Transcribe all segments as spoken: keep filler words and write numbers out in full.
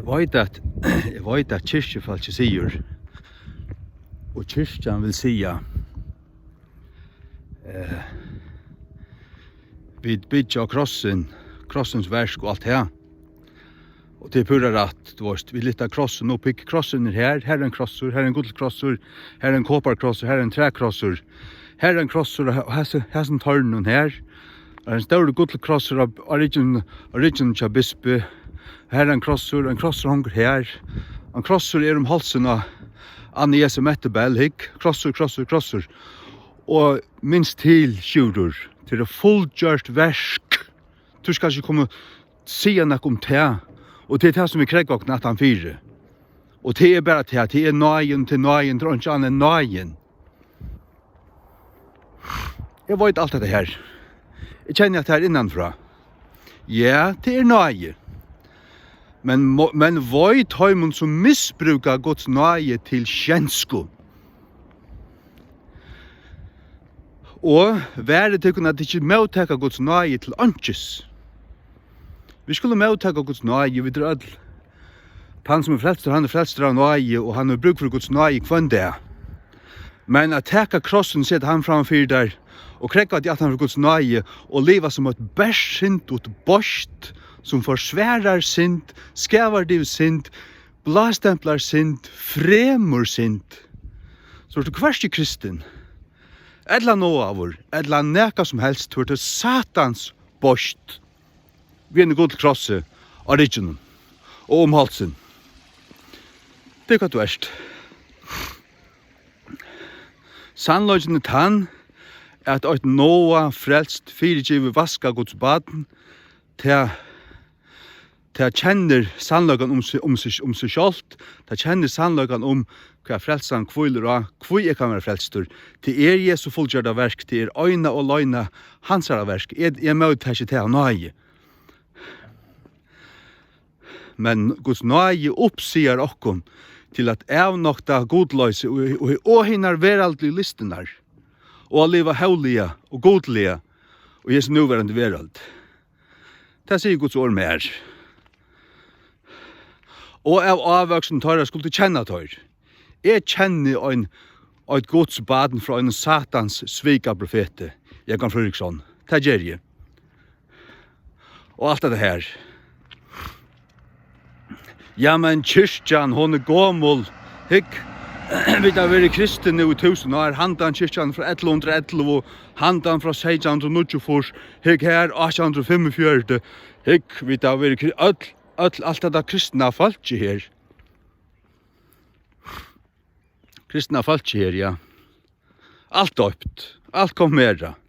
Veit at, eg veit at kirkjufólkið sigur, og kirkjan vil siga, eh, vit byggja á krossin, krossins verk og alt tað. Og tað er púra rætt, tú veist, vit lyfta krossin upp, hygg, krossin er her, her er ein krossur, her er ein gullkrossur, her er ein koparkrossur, her er ein trækrossur, her er ein krossur, og he-, og hesi-, hesin tørnin her, er ein stórur gullkrossur á, á ryggjum, á ryggjum hjá bispi. Her er ein krossur, ein krossur hongur her. Ein krossur er um hálsin á Anna Jesu Mettebell, hygg, krossur, krossur, krossur. Og minst til, Sjúrður, tað er fullgjørt verk. Tú skalt ikki koma siga nakað um tað. Og tað er tað, sum vit krógva okkum aftan fyri. Og tað er bara tað, tað er náðin, tað er náðin, tað er einki annað enn náðin. Eg veit alt hetta her. Eg kenni hetta her innanfrá. Ja, tað er náði. Men mo-, men vei teimum, sum misbrúka Guds náði til skensku. Og varið tykkum, at tit ikki móttaka Guds náði til einkis. Vit skulu móttaka Guds náði, vit eru øll. Tann, sum er frelstur, hann er frelstur av náði, og hann hevur brúk fyri Guds náði hvønn dag. Men at taka krossin, seta hann fram fyri tær, og krógva teg aftan fyri Guds náði, og liva sum eitt bersyndigt beist, sum forsvarar synd, skavar yvir synd, blástemplar synd, fremur synd, so ert tú hvørki kristin, ella náðaður, ella nakað sum helst, tú ert eitt satans beist við einum gullkrossi á rygginum og um hálsin. Tað er hvat tú ert. Sannleikin er tann, at eitt náðað, frelst, fyrigivið, vaskað Guds barn, tað, tað kennir sannleikan um seg, um seg, um seg sjálvt, tað kennir sannleikan um, hvat frelsan hvílir á, hví eg kann vera frelstur. Tað er Jesu fullgjørda verk, tað er eina og aleina hansara verk. Eg, eg móttaki tað av náði. Men Guds náði uppsigar okkum til at avnokta gudloysi og, og, og hinar veraldligu lystirnar, og at liva hóvliga og gudliga í hesi núverandi verøld. Tað sigur Guds orð mær. Og av ávøkstri teirra skuldu kenna teir. Eg kenni ein, eitt Guds barn frá einum satans svika profeti, Jógvan Fríðriksson. Tað geri eg. Og alt hetta her. Ja, men kirkjan, hon er gomul. Hygg, vit hava verið kristin nú í túsund ár. Handan kirkjan frá ellivu hundrað og ellivu, handan frá seytjan hundrað og níggjuogfýrs. Hygg her, átjan hundrað og fimmogfjøruti. Hygg, vit hava verið kri-, øll, øll, alt hetta kristna fólkið her. Kristna fólkið her, ja. Alt doypt, alt konfirmerað.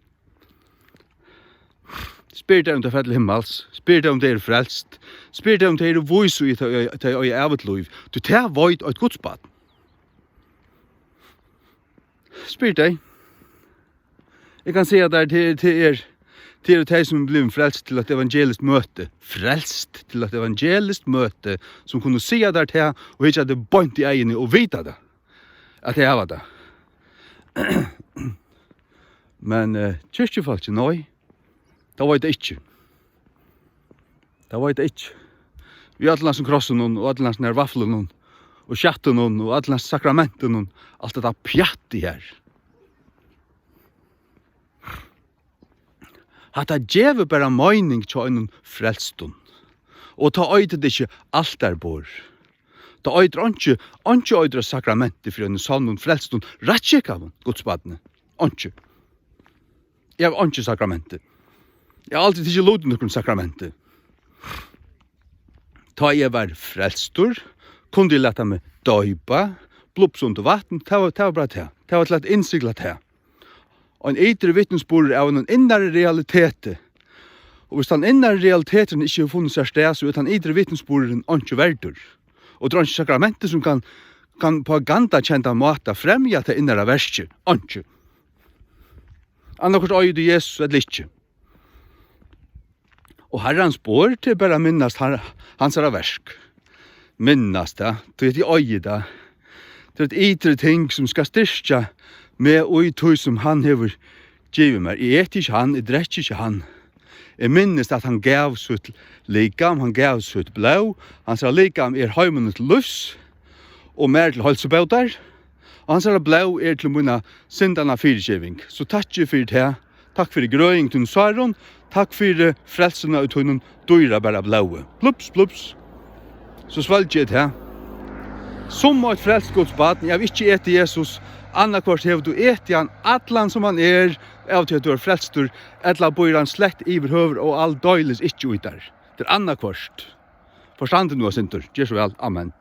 Spyr tey, um tey fara til himmals. Spyr tey, um tey eru frelst. Spyr tey, um tey eru vís í, at tey, tey eiga ævigt lív. Tí tað veit eitt Guds barn. Spyr tey. Eg kann siga tær, tað er, tað er, tað eru tey, sum eru blivin frelst til eitt evangeliskt møti. Frelst til eitt evangeliskt møti, sum kunnu siga tær tað og hyggja tær beint í eyguni og vita tað, at tey hava tað. Men, eh, kirkjufólkið, nei, tað veit tað ikki. Tað veit eg ikki. Við øllum hasum krossunum og øllum hasum her vaflunum og skjattunum og øllum hasum sakramentunum, alt hetta pjattið her. Hatta gevur bara meining hjá einum frelstum. Og tá eitur tað ikki altarborð. Tá eitur einki, einki eitur sakramenti fyri einum sannum frelstum, rættskikkaðum Guds barni. Einki. Eg havi einki sakramenti. Eg havi aldri tikið lut í nøkrum sakramenti. Tá eg var frelstur, kundi eg lata meg doypa, blupsa undir vatn, tað var, tað var bara tað. Tað var til at innsigla tað. Ein ytri vitnisburður av einum innari realiteti. Og hvis tann innari realiteturin ikki hevur funnið sær stað, so er tann ytri vitnisburðurin einki verdur. Og tað er einki sakramenti, sum kann, kann á gandakenndan máta fremja tað innara verkið. Einki. Annaðhvørt eigur tú Jesus ella ikki. Og Harrans borð, tað er bara at minnast har-, hansara verk. Minnast tað, tí at eg eigi tað. Tað er eitt ytri ting, sum skal styrkja meg í tí, sum hann hevur givið mær. Eg eti ikki hann, eg drekki ikki hann. Eg minnist, at hann gav sítt likam, hann gav sítt blóð. Hansara likam er heiminum til lívs og mær til heilsubótar. Og hansara blóð er til mína syndanna fyrigeving. So takki fyri tað. Takk fyri grøðing tín sárum. Takk fyri frelsuna í tínum dýrabara blóði. Plups, plups. So svølgi eg tað. Sum eitt frelst Guds barn, eg havi ikki etið Jesus. Annaðhvørt hevur tú etið hann allan sum hann er, av tí at tú ert frelstur, ella býr hann slett yvirhøvur og aldeilis ikki í tær. Tað er annaðhvørt. Forstandi nú eitt sindur. Ger so væl. Amen.